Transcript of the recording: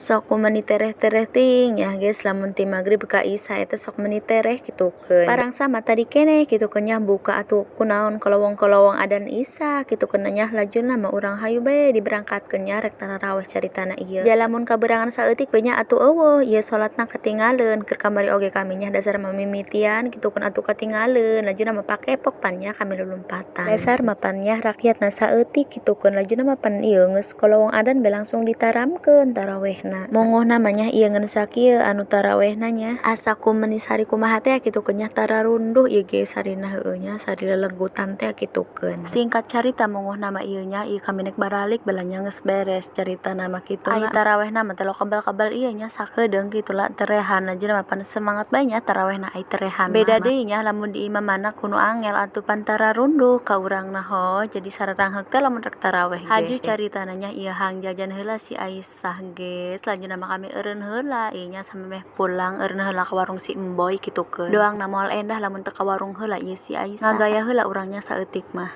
Sok ku meuni tereh-tereh teuing nya geus lamun ti magrib ka isya eta sok meuni tereh kitukeun. Parang sama tadi keneh kitukeun nya buka atuh kunaon kolowong-kolowong adan isya kitukeun nya lajuna mah urang hayu bae diberangkatkeun nya rek tararaweh caritana ieu. Ja lamun kaberangan saeutik we nya atuh eueuh ieu salatna katingaleun keur kamari oge kami nya dasar mah mimitian kitukeun atuh katingaleun lajuna mah pakepok pan nya kami lulumpatan. Dasar mah pan nya rakyatna saeutik kitukeun lajuna mah pan ieu geus kolowong adan be langsung ditaramkeun tarawehna. Mongohna mah nya ieu ngan sakieu anu tarawehna nya. Asa ku meuni sari kumaha teh kitukeun nya tararunduh ieu ge sarina heueuh nya sari lelegutan teh kitukeun. Singkat carita mongohna mah ieu nya ieu kami nek baralik bala nya geus beres caritana mah kitu lah. Ai tarawehna mah teh kebal-kebal ieu nya sakedeung kitu lah terehan lajuna mah pan semangat bae nya tarawehna ai terehan mah. Beda deui nya lamun di imah mana ku nu angel atuh pan tararunduh ka urangna ho jadi sararanghek teh lamun rek taraweh ge. Haju caritana nya ieu hang jajan heula si Aisyah ge salajengna mah kami eureun heula ieu nya samemeh pulang eureun heula ka warung si Emboy kitukeun. Doangna moal endah lamun teu ka warung heula ieu si Aisyah. Ngagaya heula urang nya saeutik mah.